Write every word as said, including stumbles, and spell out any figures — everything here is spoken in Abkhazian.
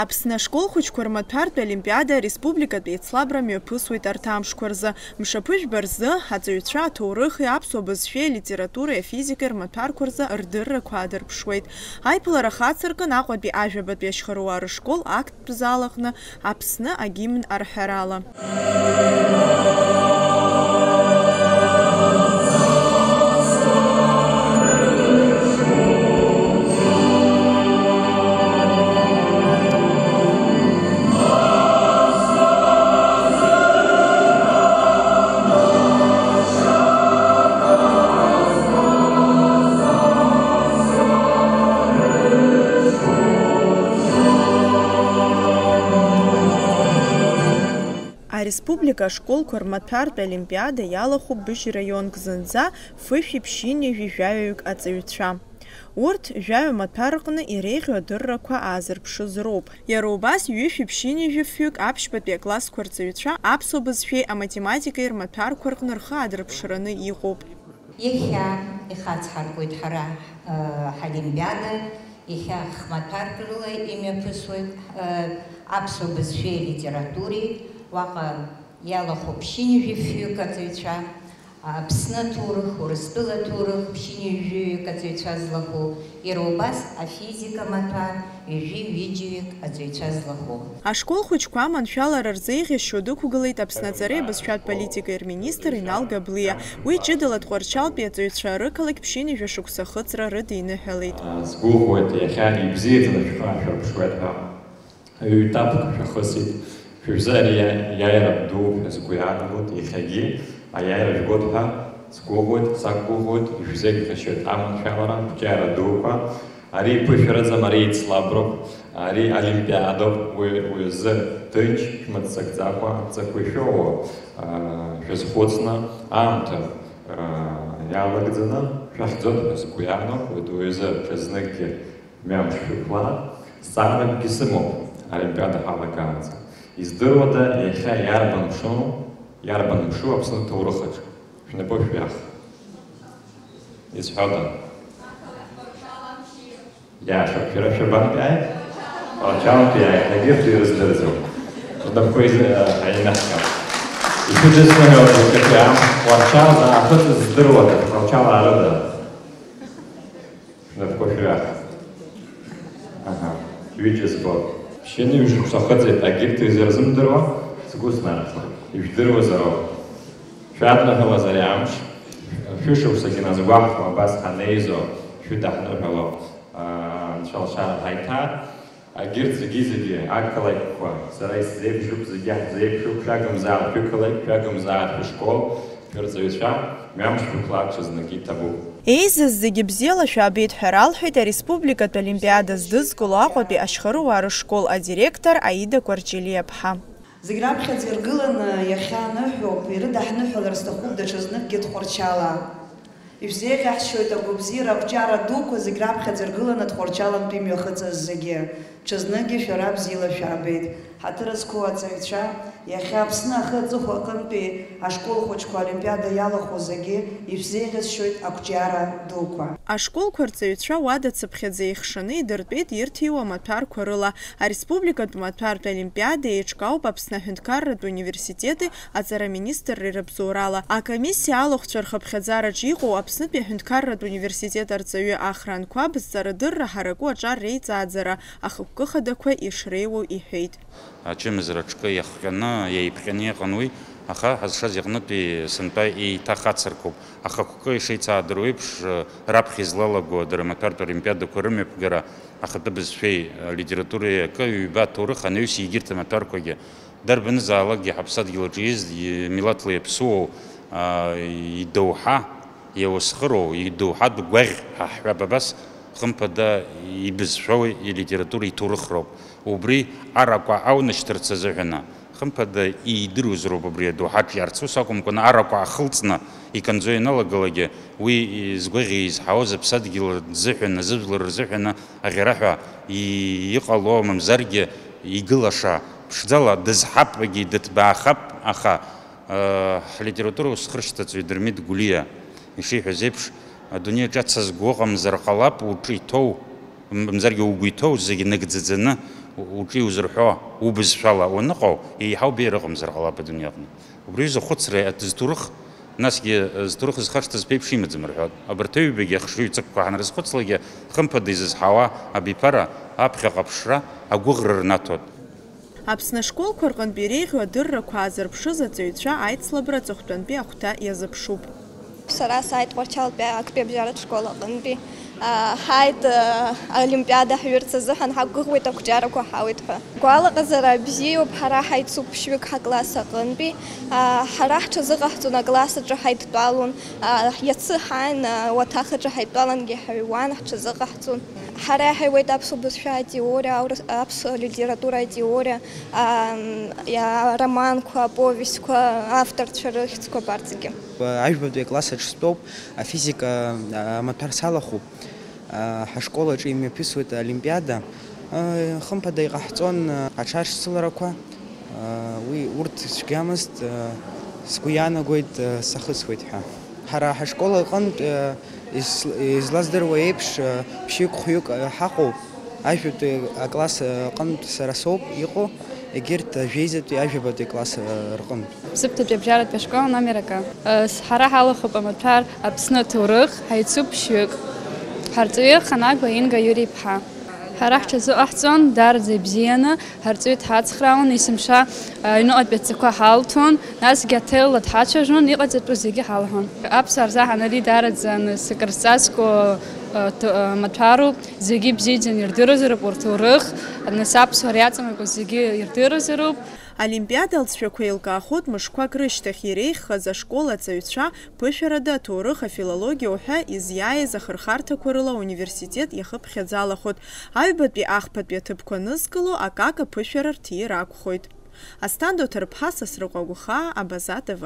Аԥсны ашкол хәыҷқәа рмаҭәартә олимпиада ареспубликатә еицлабра мҩаԥысуеит арҭ амшқәа рзы. Мшаԥыжәба рзы аҵаҩцәа аҭоурыхи аԥсуа бызшәеи алитературеи афизикеи рмаҭәарқәа рзы рдыррақәа аадырԥшуеит. Аиԥылара хацыркын Аҟәатәи ажәабатәи ашьхаруаа рышкол актәи зал аҟны Аԥсны агимн арҳәарала. Ареспублика ашколқәа рмаҭәартә олимпиада иалахәуп быжь раионк зынӡа фышәи ԥшьынҩажәи жәаҩаҩык аҵаҩцәа. Урҭ жәаҩа маҭәар рҟны иреиӷьу адыррақәа аазырԥшыз роуп. Иара убас ҩышәи ԥшьынҩажәи фҩык аԥшьбатәи аклассқәа рҵаҩцәа аԥсуа бызшәеи аматематикеи рмаҭәарқәа рҟны рхы аадырԥшраны иҟоуп. Иахьа ихацҳаркуеит ҳара, э, ҳолимпиада, иахьа хмаҭәарк рыла имҩаԥысуеит, э, аԥсуа бызшәеи алитературеи, уаҟа иалахәуп ԥшьынҩажәи фҩык аҵаҩцәа, Аԥсны аҭоурых, Урыстәыла аҭоурых, ԥшьынҩажәаҩык аҵаҩцәа злахәу, иара убас афизика маҭәар, ҩажәи-ҩыџьаҩык аҵаҩцәа злахәу. Ашкол хәыҷқәа аманшәалара рзеиӷьасшьо дықәгылеит Аԥсны аҵареи абызшәатә политикеи рминистр Инал Габлиа. Уи ҷыдала Тҟәарчалтәи аҵаҩцәа рықалақь ԥшьынҩажәа шықәса ахыҵра рыдиныҳәалеит. Сгәыӷуеит, иахьа ибзиаӡаны шәхы аашәырԥшуеит ҳәа. Ҩ-етапк шәахысит. Шәыжәзы ари иа-, иааира дууп ҳәа сгәы иаанагоит, иахьагьы аиааира жәгоит ҳәа сгәыӷуеит, сақәгәыӷуеит, ишәзеиӷьасшьоит аманшәалара, ақәҿиара дуқәа. Ари ԥышәараӡам, ари еицлаброуп, ари олимпиадоуп, уи, уи азы ҭынч, шәмыццакӡакәа, адҵақәа ишәоуа, аа, шәазхәыцны, аамҭа, аа, иалагӡаны шәахьӡоит ҳәа сгәы иаанагоит, уи азы ҽазныкгьы Мҩамш шәықәла, зҵааракгьы сымоуп, олимпиада ҳалагаанӡа. Издыруада, иахьа иарбан мшоу, иарбан мшу Аԥсны аҭоурыхаҿ? Шәнапы шәҩах. Изҳәода? Иашоуп, шәара шәабантәи ааит? Тҟәарчалтәи ааит, егьырҭ ирыздырӡом. Рнапқәа изы-, аимаҳкам. Ишәыдысныҳәалоит, иахьатәи аамҭа Тҟәарчал заахыҵыз здыруада, Тҟәарчал аарыда? Шәнапқәа шәҩах. Аҳа. Ҩыџьа збоит. Ԥшьынҩажәи шықәса ахыҵит, агьырҭ изырзымдыруа сгәы снархеит. Ижәдыруазароуп. Шәадныҳәалаз ари амш, шәышықәсагьы назгәаҳҭо абас ҳанеизо, шәыдаҳныҳәало, аа, Анцәа лшара ҳаиҭар. Агьырҭ зегьы-зегьы, ақалақьқәа, сара исзеиԥшуп, зегьы ҳзеиԥшуп, шәагымзааит шәықалақь, шәагымзааит шәышкол, шәырҵаҩцәа, мҩамш шәықәлааит, ҽазныкгьы иҭабуп. Еизаз зегьы бзиала шәаабеит ҳәа ралҳәеит ареспубликатә олимпиада здызкыло Аҟәатәи ашьхаруаа рышкол адиректор Аида Кәарҷелиаԥҳа. Зегь раԥхьаӡа иргыланы иахьа аныҳәоуп, ирыдаҳныҳәалар сҭахуп даҽазныкгьы Тҟәарчала. Ишәзеиӷьаҳшьоит агәабзиара, ақәҿиара дуқәа зегь раԥхьаӡа иргыланы Тҟәарчалантәи имҩахыҵыз зегьы. Ҽазныкгьы шәара бзиала шәаабеит. Ҳаҭыр зқәу аҵаҩцәа, иахьа Аԥсны ахы аҵыхәа аҟынтәи ашкол хәыҷқәа олимпиада иалахәу зегьы ишәзеиӷьасшьоит ақәҿиара дуқәа. Ашколқәа рҵаҩцәа уадацыԥхьаӡа еихшаны идыртәеит ирҭиуа амаҭәарқәа рыла. Ареспубликатә маҭәартә олимпиада еиҿкаауп Аԥсны аҳәынҭқарратә университети аҵара министрреи рыбзоурала. Акомиссиа алахәцәа рхыԥхьаӡараҿы иҟоу Аԥснытәи аҳәынҭқарратә университет арҵаҩы Ахра Анқәаб зҵарадырра ҳараку аҿар реиҵааӡара ахықәкы хадақәа ишреиуоу иҳәеит. Ачымазара аҿкы иахҟьаны, иеиԥҟьаны иҟан уи, аха ҳазшаз иҟнытәи сынтәа еиҭах ацыркуп. Ахықәкы ишеицаадыруа еиԥш, раԥхьа излалаго дара амаҭәартә олимпиадақәа рымҩаԥгара, ахатәы бызшәеи алитературеи акы, ҩба аҭоурых, анаҩс егьырҭ амаҭәарқәагьы. Дарбанызаалакгьы ҳаԥсадгьыл аҿы ииз, милаҭла иаԥсуоу, аа, идоуҳа, иауасхыроу, идоуҳатә гәаӷь ҳәа ҳҳәап абас, хымԥада, ибызшәоу илитература иҭоурыхроуп. Убри аракәа аунашьҭырц азыҳәаны, хымԥада, иидыруазароуп убри адоуҳаҿ иарц. Ус акәымкәаны, аракәа ахылҵны иканӡо ианалагалакгьы, уи згәаӷьи изҳауаз аԥсадгьыл рзыҳәан, азыжәлар рзыҳәаны аӷьараҳәа и-, иҟало, мамзаргьы игылаша ԥшӡала дызҳап, егьи дыҭбаахап, аха, э, ҳлитература усхыршҭаҵаҩ Дырмит Гәлиа ишиҳәаз еиԥш, адунеи аҿы ацызгәы ыҟамзар ҟалап, уҿы иҭоу, м-, мамзаргьы угәы иҭоу зегьы нагӡаӡаны, Уҿы иузырҳәо убызшәала уаныҟоу, еиҳау беиа рыҟамзар ҟалап адунеи аҟны. Убри аҩыза ахәыцра, зҭоурых, насгьы, зҭоурых зхашҭыз ԥеиԥш имаӡам рҳәоит. Абарҭ аҩбагьы ахшыҩҵакқәа ҳанрызхәыцлакгьы, хымԥада изызҳауа абиԥара, аԥхьаҟа аԥшра, агәыӷра рнаҭоит. Аԥсны ашколқәа рҟынтә иреиӷьу адыррақәа аазырԥшыз аҵаҩцәа аицлабра аҵыхәтәантәи ахәҭа иазыԥшуп. Сара сааит Тҟәарчалтәи актәи абжьаратә школ аҟынтәи. Ҳааит, олимпиада ҳҩырц азыҳәан, ҳақәгәыӷуеит ақәҿиарақәа ҳауеит ҳәа. Гәалаҟазара бзиоуп, ҳара ҳаицуп ԥшьҩык ҳакласс аҟынтәи. Ҳара ҳҽазыҟаҳҵон акласс аҿы ҳаидтәалон, иацы ҳааин, уаҭах аҿы ҳаидтәалангьы ҳаҩуан, ҳҽазыҟаҳҵон. Ҳара иаҳаиуеит аԥсуа бызшәа атеориа, аурыс-, аԥсуа литература атеориа, ам, иа-, ароманқәа, аповестьқәа, авторцәа рыхьӡқәа абарҭ зегьы. Аҩбатәи акласс аҿы стәоуп, афизика, а, амаҭәар салахәуп. А, ҳашкол аҿы имҩаԥысуеит олимпиада. А, хымԥада иҟаҳҵон, а, аҽаршьцыларақәа. Уи урҭ цәгьамызт, сгәы иаанагоит, сахысуеит ҳәа. Ҳара ҳашкол аҟынтә, ис-, излаздыруа еиԥш, ԥшьҩык-хәҩык ҳаҟоуп. Ажәбатәи акласс аҟынтә сара соуп иҟоу, егьырҭ ажәеизатәи, ажәабатәи акласс рҟынтә. Ԥсыԥҭатәи абжьаратәи ашкол номер акы. Ҳара ҳалахәуп амаҭәар Аԥсны аҭоурых, ҳаицуп ԥшьҩык. Ҳарҵаҩы Ханагәа Инга Иури-иԥҳа. Ҳара ҳҽазыҟаҳҵон, даараӡа ибзианы, ҳарҵаҩы дҳацхраауан, есымша, а, аҩныҟатәи адҵақәа ҳалҭон, насгьы аҭелла дҳацәажәон, иҟаҵатәу зегьы ҳалҳәон. Аԥсуаа рзаҳан ари даараӡа, нас, акрызҵазкуа, а, т-, а, маҭәароуп, зегьы ибзиаӡаны ирдыруазароуп урҭ рҭоурых, нас аԥсуаа иаҵанакуа зегьы ирдыруазароуп. Олимпиада алҵшәақәа еилкаахоит мышқәак рышьҭахь, иреиӷьхаз ашкол аҵаҩцәа ԥышәарада аҭоурых, афилологиа уҳәа изиааиз ахырхарҭақәа рыла ауниверситет иахыԥхьаӡалахоит. Аҩбатәи ахԥатәи аҭыԥқәа анызкыло, акака ԥышәара рҭир акәхоит. Асҭанда Оҭарԥҳа, Сасрыҟәа Гәхаа, Абаза Т В.